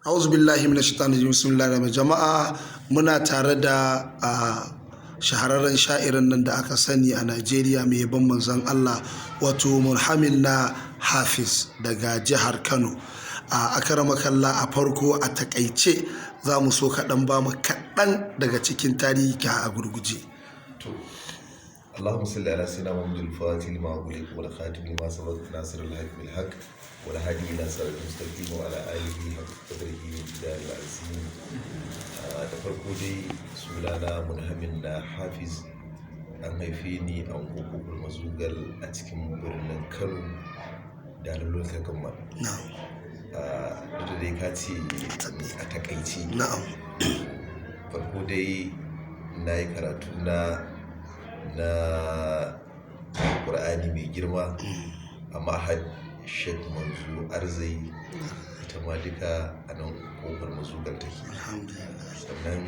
Auzu billahi minash shaitani rajim. Bismillahir rahmanir. Jama'a, muna tare da shahararren sha'irin nan da aka sani a Najeriya, mai yabon manzon Allah, wato Murhamil na Hafiz daga jihar Kano. A akaramakalla, a farko a takaice za mu so kaɗan ba mu kaɗan daga cikin tarihi a gurguje. To, اللهم صل على سيدنا محمد الفاتح لما أغلق والخاتم لما سبق ناصر الحق بالحق والهادي إلى صراط المستقيم وعلى آله حق قدره ومقداره العظيم. Da farko dai, sunana Munhamin na Hafiz. An haife ni a Unguwar Mazugal a cikin birnin Kano da Local Government. Duk da dai ka ce a takaice. Farko dai, na yi karatu na Ƙur'ani mai girma a Ma'had Sheikh Manzo Arzai, ita ma duka a nan Kofar Mazugal take. Sannan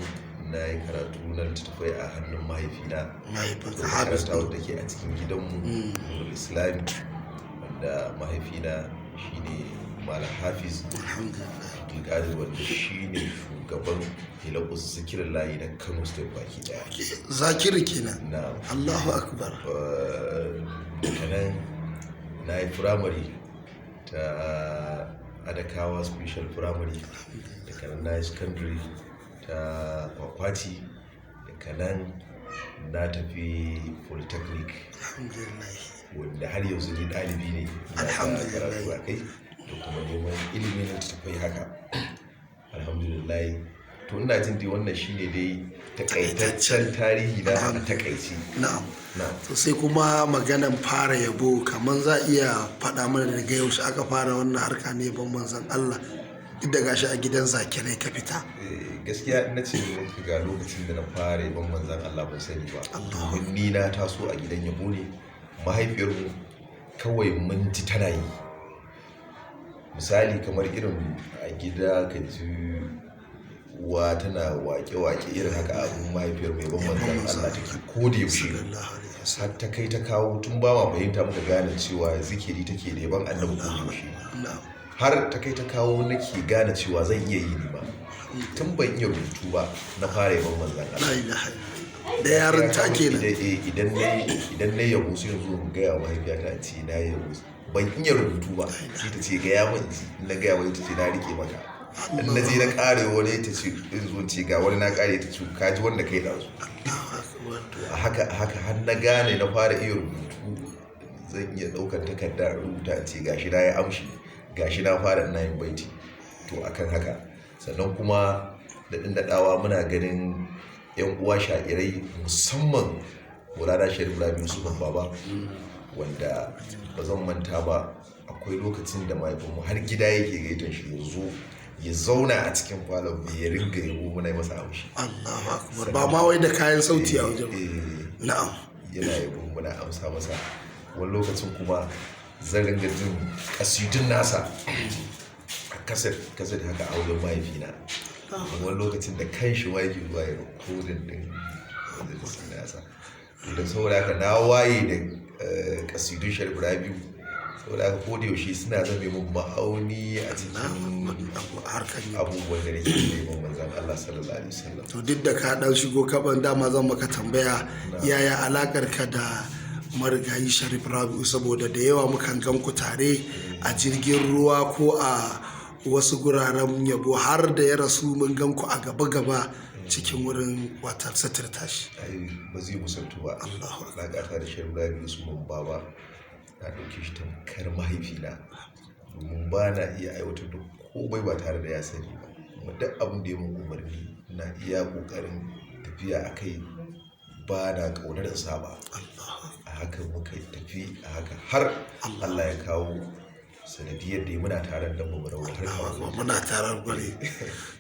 na yi karatu na littattafai a hannun mahaifina. Mahaifinka da Hafiz. Makaranta wadda ke a cikin gidanmu, Nurul Islami, wanda mahaifina shine Malam Hafiz Abdulkadir, wanda shine shugaban hilakus zikirin layi na Kano State baki daya. Zakiru kenan. Na. Allahu akbar. Daga nan na yi firamare ta Adakawa Special Primary. Daga nan na yi secondary ta Kwakwati. Daga nan na tafi polytechnic, wanda har yanzu ni ɗalibi ne, ina ta karatu a kai da kuma neman ilimi na tafi haka, alhamdulillah. To, ina jin dai wannan shine dai takaitaccen tarihi na a takaice. Na. To, sai kuma maganan fara yabo, kamar za a iya faɗa mana daga yaushe aka fara wannan harka ne ban manzon Allah, duk da gashi a gidan zakirai ka fita? Eh, gaskiya na ce maka ga lokacin da na fara yabon manzon Allah, ban sani ba, domin ni na taso a gidan yabo ne. Mahaifiyarmu kawai mun ji tana yi. Misali, kamar irin a gida ka ji uwa tana wake-wake irin haka, abin mahaifiyar mai yabon manzon Allah take ko da yaushe. Sallallahu alaihi wasallam. Har ta kai ta kawo, tun ba ma fahimta muka gane cewa zikiri take da yabon Annabi ko da yaushe. Har ta kai ta kawo nake gane cewa zan iya yi ne ba. Tun ban iya rubutu ba na fara yabon manzon La Allah. ilaha illallah. Da yarinta kenan. Idan na yabo, sai yanzu in gaya wa mahaifiyata in ce na yabo, ban iya rubutu ba. Sai ta ce, "Gaya min ji." In na gaya wani, ta ce, "Na rike maka." In na je na kare wani, ta ce, in zo in ce ga wani na kare, ta ce, "Ka ji wanda kai ɗazu." Allahu akbar. To, a haka a haka har na gane, na fara iya rubutu, zan iya ɗaukar takarda in rubuta in ce gashi na yi amshi, gashi na fara ina yin baiti. To, akan haka, sannan kuma da ɗin daɗawa muna ganin yan uwa sha'irai, musamman Maulana Sharif Rabi Yusuf Baba, wanda ba zan manta ba, akwai lokacin da mahaifinmu har gida yake gaitan shi ya zo ya zauna a cikin falon mu ya ringa yabo, muna yi masa amshi. Allahu akbar. Ba ma wai da kayan sauti a wajen ba? Eh. Yana yabo, muna amsa masa. Wani lokacin kuma zan ringa jin kasidun nasa a kaset kaset haka a wajen mahaifina. Wani lokacin da kan shi ma yake zuwa ya rikodin din nasa. To, da saboda haka na waye da kasidun Sharif Rabiu. Saboda haka ko da yaushe suna zame mun ma'auni a cikin Harkar yabo. abubuwan da nake neman manzon Allah sallallahu alaihi wasallam. To, duk da ka dan shigo kaban, dama zan maka tambaya, yaya alakar ka da marigayi Sharif Rabi'u? Saboda da yawa mukan gan ku tare a jirgin ruwa ko a wasu guraren yabo. Har da ya rasu mun gan ku a gaba-gaba cikin wurin wata satirta shi. Ai ba zai musaltu ba. Allahu. Alaƙata da Sharif Rabi'u Usman Baba, na ɗauke shi tamkar mahaifina, domin ba na iya aiwatar da komai ba tare da ya sani ba. Kuma duk abin da ya mun umarni na iya ƙoƙarin tafiya a kai, ba na ƙaunar in saba. A haka muka tafi, a haka har Allah ya kawo sanadiyar da muna tare da mu rabu har kawo. Muna tarar gwari.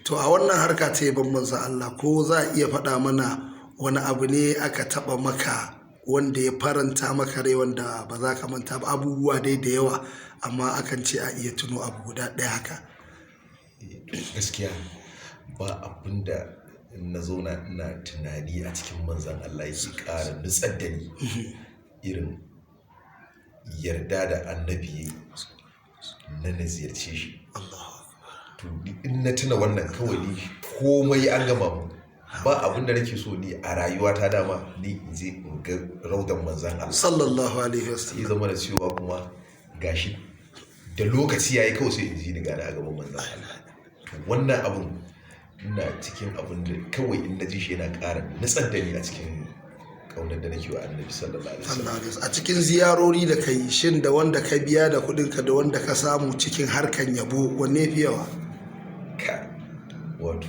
To, a wannan harka ta yabon manzon Allah, ko za a iya faɗa mana wani abu ne aka taɓa maka wanda ya faranta maka rai, wanda ba za ka manta ba? Abubuwa dai da yawa, amma akan ce a iya tuno abu guda ɗaya haka. To, gaskiya ba abin da in na zauna ina tunani a cikin manzan Allah yake ƙara nutsar da ni irin yarda da Annabi ya yi na ziyarce shi. Allahu. To ni in na tuna wannan kawai ni komai an gama mu, ba abin da nake so ni a rayuwa ta dama ni in je in ga raudan manzan Allah Sallallahu alaihi sai wasallam. zama da cewa kuma gashi da lokaci yayi kawai sai in ji ni gani a gaban manzan Allah. To wannan abun ina cikin abun da kawai in na ji shi yana ƙara nutsar da ni a cikin ƙaunar da nake wa Annabi sallallahu alaihi wasallam. Sallallahu alaihi wasallam. A cikin ziyarori da kai, shin da wanda ka biya da kuɗinka da wanda ka samu cikin harkan yabo, wanne fi yawa? Ka wato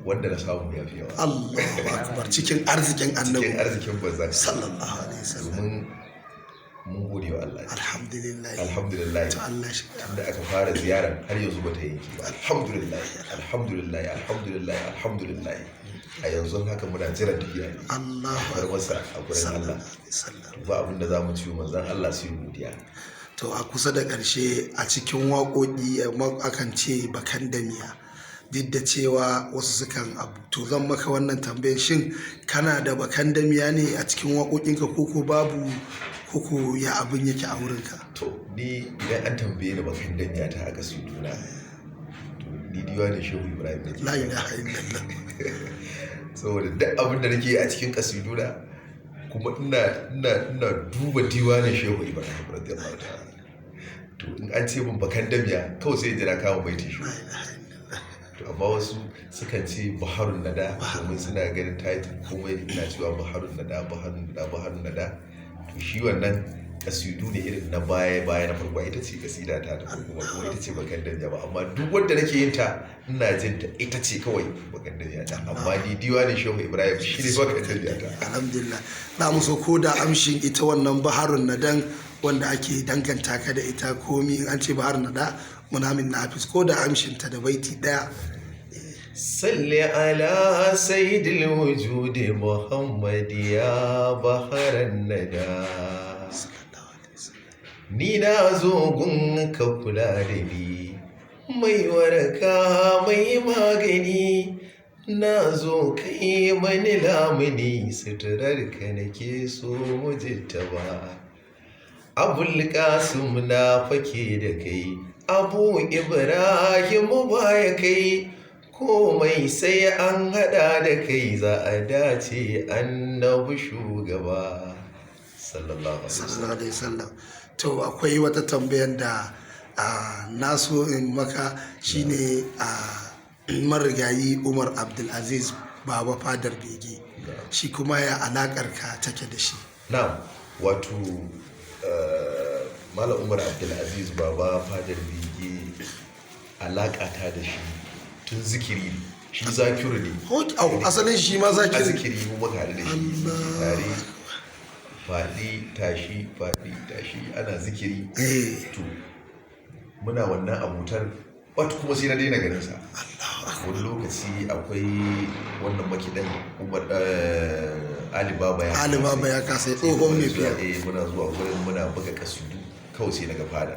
wanda na samu ya fi yawa. Allahu akbar, cikin arzikin cikin Annabi arzikin manzan Allah. Sallallahu alaihi wasallam. Domin mun gode wa Allah. Alhamdulillah. Alhamdulillah. To Allah shi Tunda aka fara ziyarar har yanzu bata yanke ba, alhamdulillah, alhamdulillah, alhamdulillah, alhamdulillah. A yanzu haka muna jiran tafiya ne. Allahu bar masa a gurin sallallahu Allah. alaihi wasallam. Ba abin da za mu ci manzan Allah sai godiya. To a kusa da ƙarshe, a cikin waƙoƙi akan ce bakan damiya, duk da cewa wasu sukan abu. To zan maka wannan tambayar, shin kana da bakan damiya ne a cikin waƙoƙinka koko babu, koko ya abin yake a wurinka? To ni idan an tambaye ni bakan danya ta aka suduna, to ni diwanin Shehu Ibrahim nake. La ilaha illallah. Saboda duk abin da nake a cikin kasiduna kuma ina duba diwanin Shehu Ibrahim radiyallahu ta'ala. To in an ce min bakan damiya, kawai sai jira kama baitin shi. La ilaha illallah. To amma wasu sukan ce Baharun Nada, domin suna ganin title komai ina cewa Baharun Nada, Baharun Nada, Baharun Nada. To shi wannan kasidu ne irin na baya baya na farko, ita ce kasida ta da farko ba kuma ita ce bakan damiya ba, amma duk wanda nake yin ta ina jin ta ita ce kawai bakan damiya ta, amma ni diwanin Shehu Ibrahim shi ne bakan damiya ta. Alhamdulillah. Za mu so ko da amshin ita wannan Baharun Nadan wanda ake danganta ka da ita, komi in an ce Baharun Nada Munamin na Hafiz, ko da amshin ta da baiti daya. صل على سيد الوجود محمد يا بحر الندى. Sallallahu alaihi wasallam. Ni na zo gun ka, kula da ni, mai waraka, mai magani. Na zo kai mani lamuni, suturar ka nake so mujittaba. Abul Qasim na fake da kai, Abu Ibrahim baya kai, komai sai an hada da kai za a dace, Annabi shugaba sallallahu alaihi wasallam. Sallallahu alaihi wasallam. To akwai wata tambayar da na so in maka, shine a marigayi Umar Abdulaziz Baba Fadar Bege, shi kuma ya alakar ka take da shi? Na'am, wato Malam Umar Abdulaziz Baba Fadar Bege, alaƙa ta da shi tun zikiri ne, shi zakiru ne. Au, asalin shi ma a zakiri? Zikiri mu muka haɗu da shi tare, faɗi tashi, faɗi tashi, ana zikiri. To muna wannan abutar wat kuma sai na daina ganin sa. Wani lokaci akwai wannan makiɗan Umar Ali Baba ya Ali Baba ya kasa, tsohon mai fiya. Eh, muna zuwa gurin muna buga kasudu, kawai sai naga fada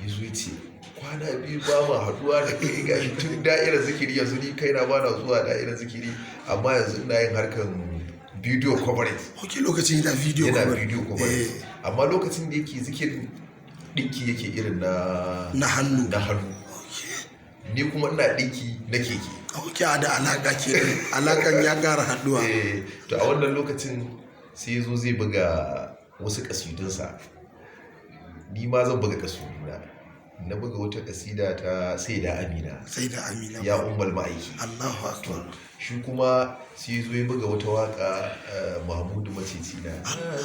yazo ya ce kwana biyu ba ma haduwa da kai, gashi tun da'irar zikiri yanzu ni kaina ba na zuwa da'irar zikiri, amma yanzu ina yin harkan video coverage. Ok, lokacin yana video yana cover. Video coverage. Amma lokacin da yake zikirin, dinki yake irin na Na hannu. Na hannu. Ni kuma ina dinki na keke. Ok, a da alaka ke, alakan ya kara haduwa. Eh, to a wannan lokacin sai ya zo zai buga wasu kasidunsa, ni ma zan buga kasiduna. Na buga wata kasida ta Sai da Amina. Sai da Amina. Ya ummal ma'aiki. Allahu akbar. Shi kuma sai ya zo ya buga wata waka, Mahmudu Maceci na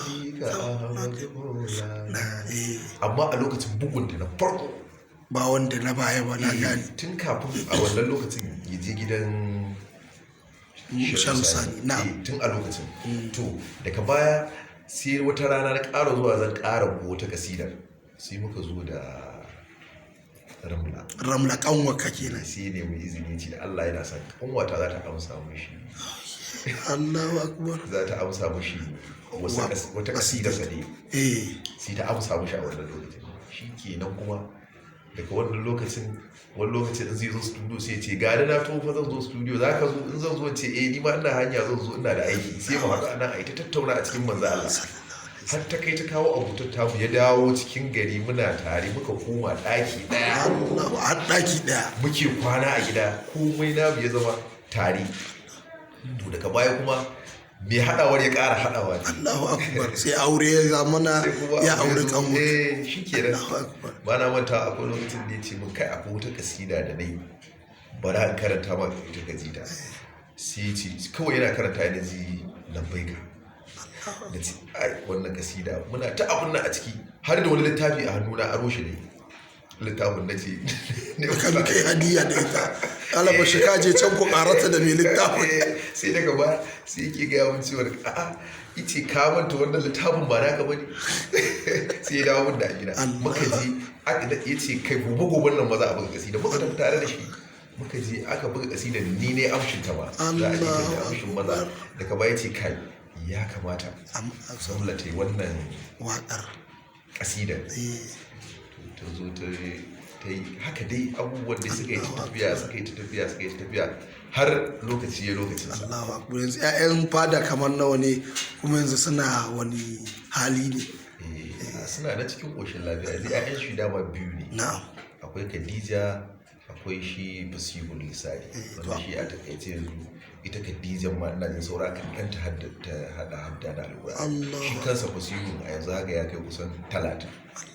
bi ka Ahmadu Maulana. Na eh. Amma a lokacin bugunta na farko. Ba wanda na baya ba, na gane. Tun kafin a wannan lokacin ya je gidan Shehu Sani, na'am. Eh, tun a lokacin. To daga baya sai wata rana na ƙara zuwa zan ƙara wata kasidar, sai muka zo da Ramla. Ramla kanwaka kenan. Sai ne mu izini ce da Allah yana son kanwata za ta amsa mishi. Allahu akbar. Za ta amsa mishi wata kasidar sa ne. Sai ta amsa mishi a wannan lokacin, shi kenan. Kuma daga wannan lokacin, wani lokacin in zai zo studio sai ce gani na tofa zan zo studio, za ka zo? In zan zo ce eh, ni ma ina hanya zan zo, ina da aiki. Sai mu haɗu anan a yi ta tattauna a cikin manzo Allah. Har ta kai ta kawo abutar tamu ya dawo cikin gari muna tare, muka koma ɗaki ɗaya. Allahu, har ɗaki ɗaya. Muke kwana a gida, komai namu ya zama tare. To daga baya kuma mai haɗawar ya ƙara haɗawa ne. Allahu akbar, sai aure ya zamana Sai kuma ya abu aure ya zo, kanwa. Eh, shi kenan. Allahu akbar. Ba na manta akwai lokacin da ya ce min, kai, akwai wata kasida da na yi, bara in karanta maka ita ka ji ta. Sai ya ce kawai yana karanta na ji labbaika. Na ce ai wannan kasida muna ta abun nan a ciki, har da wani littafi a hannuna, aro shi ne littafin, na ce ne. Kan kai hadiya da ita, alaba shi ka je can ku karata da mai littafin. Eh, sai daga baya sai yake gaya mun cewar a'a, ice ka manta wannan littafin ba naka bane. Sai ya dawo mun da gida. Allah. Muka je ya ce kai, gobe goben nan ma za a buga kasida. Muka tafi tare da shi, muka je aka buga kasida, ni ne amshin ta ma za a je ta Allahu amshin maza. Daga baya ya ce kai, ya kamata Saula ta yi wannan waƙar kasidar. Ta zo ta yi haka dai, abubuwan da suka yi ta tafiya, suka yi ta tafiya, suka yi ta tafiya, har lokaci ya lokacin sa. Allahu akbar. Yanzu 'ya'yan fada kamar nawa ne, kuma yanzu suna wani hali ne? Eh, suna na cikin ƙoshin lafiya. Yanzu 'ya'yan shi dama biyu ne. Akwai Khadija, akwai shi Fasihul Lisani, wanda shi a takaice yanzu ita Khadija ma ina jin saura kaɗan ta ta hada hadda na Alƙur'ani. Allahu. Shi kansa Fasihun a yanzu haka ya kai kusan 30.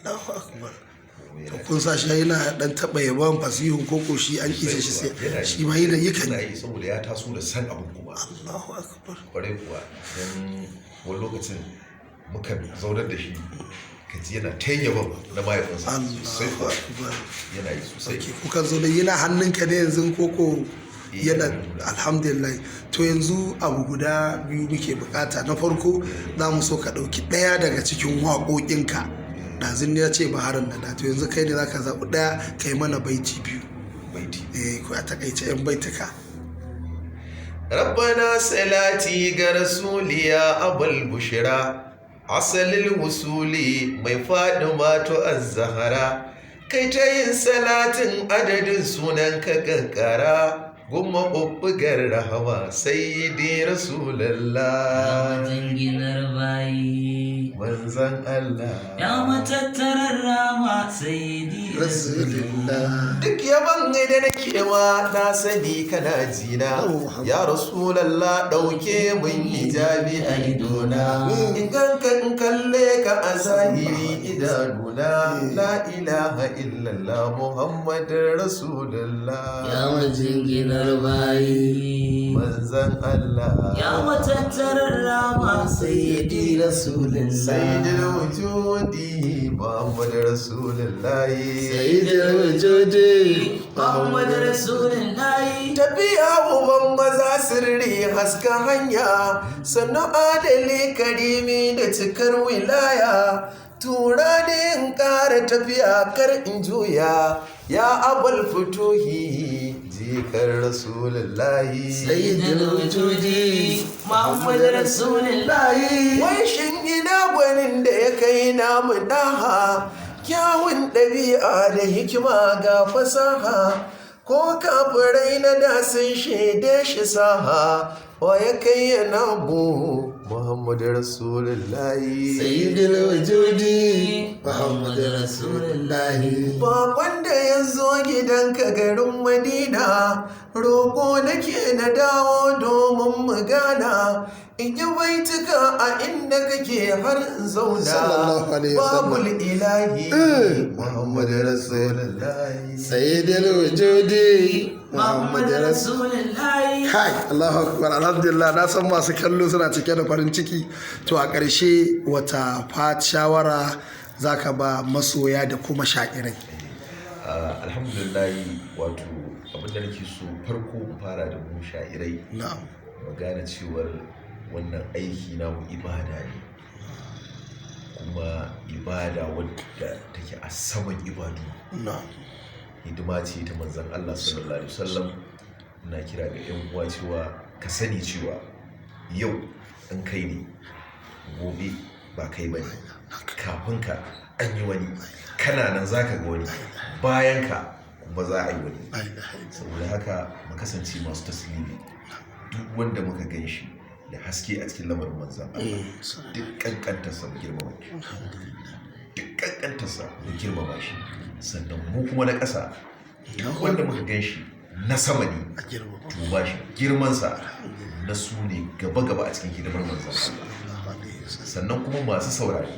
Allahu akbar. Kuma yana Kun sa shi yana dan taɓa yaban fasihun koko shi an kise shi sai Yana yi. shi ma yana yi kan Yana yi saboda ya taso da san abin kuma. Allahu akbar. Kwarai kuwa, don wani lokacin muka zaunar da shi, ka ji yana ta yaban na mahaifinsa sosai Allahu kuwa. akbar. Yana yi sosai. Okay, kukan zo da yana hannunka ne yanzu koko Eh, yana? yana. Alhamdulillah. To yanzu abu guda biyu muke bukata. Na farko, za mu so ka ɗauki ɗaya daga cikin waƙoƙinka. Ɗazun ne ya ce baharin da to yanzu kai ne za ka zaɓi ɗaya kai mana baiti biyu. Baiti. Eh, ko a takaice yan baituka. Rabbana salati ga rasuliya abul bushra, asalil wusuli mai Fadima to az-Zahra, kai ta yin salatin adadin sunan ka kankara gumma bubbugar rahama, sayyidi Rasulallah. Jinginar bayi. Manzan Allah. Ya matattarar rama, sayyidi. Rasulillah. Duk yaban da nake ma na sani kana jina, ya Rasulallah, ɗauke mun hijabi a idona, in ganka in kalle ka a zahiri idanuna. La ilaha illallah, Muhammadin Rasulallah. Ya majinginar bayi. Manzan Allah. Ya matattarar rama, sayyidi Rasulillah. Sayyidul wujudi, Muhammad Rasulullah. Sayyidul wujudi. Muhammad Rasulillah. Tafiya uban maza, sirri haska hanya, sannan adali karimi da cikar wilaya, tura ne in ƙara tafiya kar in juya, ya Abul Futuhi, jikar Rasulullahi. Sayyidul wujudi. Muhammad Rasulillah. Wai shin ina gwanin da ya kai namu daha kyawun ɗabi'a da hikima ga fasaha, ko kafirai na da sun shaide shi saha, wa ya kai ya namu Muhammadu Rasulullahi? Sayyidul wujudi, Muhammad Rasulullah. Bakon da ya zo gidanka garin Madina, roƙo nake na dawo domin mu gana, in yi baituka a inda kake har in zauna. Sallallahu alaihi wasallam. Babul ilahi, Muhammad Rasulullahi. Sayyidul wujudi, Muhammad Muhammad Rasul. Rasulillah. Kai, Allahu akbar, alhamdulillah. Na san masu kallo suna cike da farin ciki. To a ƙarshe, wata shawara zaka ba masoya da kuma sha'irai? Alhamdulillah, wato abinda nake so farko in fara da mu sha'irai, mu gane cewar wannan aiki namu ibada ne, kuma ibada wadda take a saman ibadu. Hidima ce ta Manzan Allah sallallahu alaihi wasallam. Ina kira ga yan uwa cewa ka sani cewa yau in kai ne, gobe ba kai bane. Kafin ka an yi wani, kana nan zaka ga wani, bayan ka kuma za a yi wani. La ilaha illallah. Saboda haka mu kasance masu taslimi, duk wanda muka gan shi Da haske a cikin lamarin manzan Allah. Duk kankantarsa mu girmama shi, duk kankantarsa mu girmama shi. Sannan mu kuma na ƙasa, duk wanda muka gan shi na sama ne, A girmama. To ba shi girmansa na su ne gaba-gaba a cikin hidimar manzan Allah. Sallallahu alaihi wasallam. Sannan kuma masu saurari,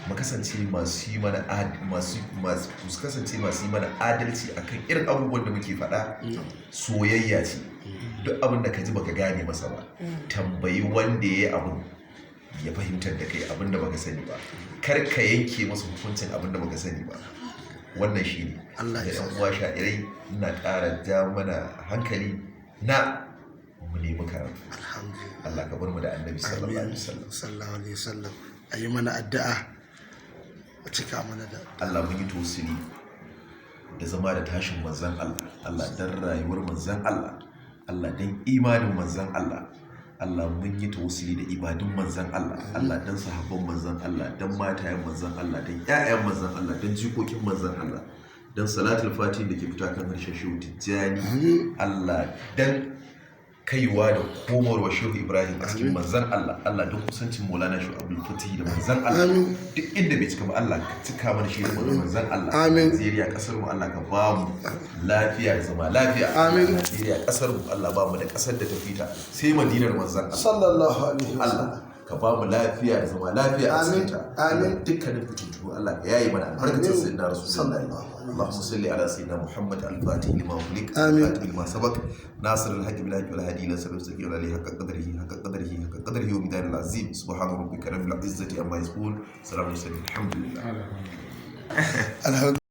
mu kasance masu yi mana ad- masu masu su kasance masu yi mana adalci akan irin abubuwan da muke faɗa. Soyayya ce. Duk abin da ka ji baka gane masa ba, tambayi wanda ya yi abin ya fahimtar da kai abin da baka sani ba. Kar ka yanke masa hukuncin abin da baka sani ba. Wannan shi ne. Allah Da ya yan uwa sha'irai, ina ƙara ja mana hankali na mu nemi karatu. Alhamdulillah. Allah ka bar mu da Annabi sallallahu Amin. alaihi wasallam. Sallallahu alaihi wasallam. A yi mana addu'a, a cika mana da. Allah, mun yi tawassuli da zama da tashin manzan Allah. Allah, dan rayuwar manzan Allah. Allah, dan imanin manzan Allah. Allah, mun yi tawassuli da ibadun manzan Allah. Allah, dan sahabban manzan Allah, dan matayen manzan Allah, dan ƴaƴan manzan Allah, dan jikokin manzan Allah, dan salatul fati da ke fita kan harshen Shehu Tijjani. Allah, dan kaiwa da komarwa Shehu Ibrahim a cikin manzan Allah. Allah, don kusancin Maulana Shehu Abdul Fatih da manzan Allah. Duk inda bai cika ba, Allah ka cika mana shi da manzan Allah. Amin. Najeriya kasar mu, Allah ka ba mu lafiya da zama lafiya. Amin. Najeriya kasar mu, Allah ba mu da kasar da ta fita sai Madinar manzan Allah. Sallallahu alaihi wasallam. Allah ka ba mu lafiya da zama lafiya a Amin. cikin ta. Amin. Dukkanin fitintunu, Allah ka yayi mana albarkacin Amin. sayyidina Rasulullahi. Sallallahu alaihi. اللهم صل على سيدنا محمد الفاتح لما أغلق، آمين. الفاتح لما سبق، ناصر الحق بالحق، والهادي إلى صراط المستقيم، وعلى آله حق قدره حق قدره حق قدره ومقداره العظيم. سبحان ربك رب العزة عما يصفون، سلام على المرسلين، الحمد لله. Alhamdulillah.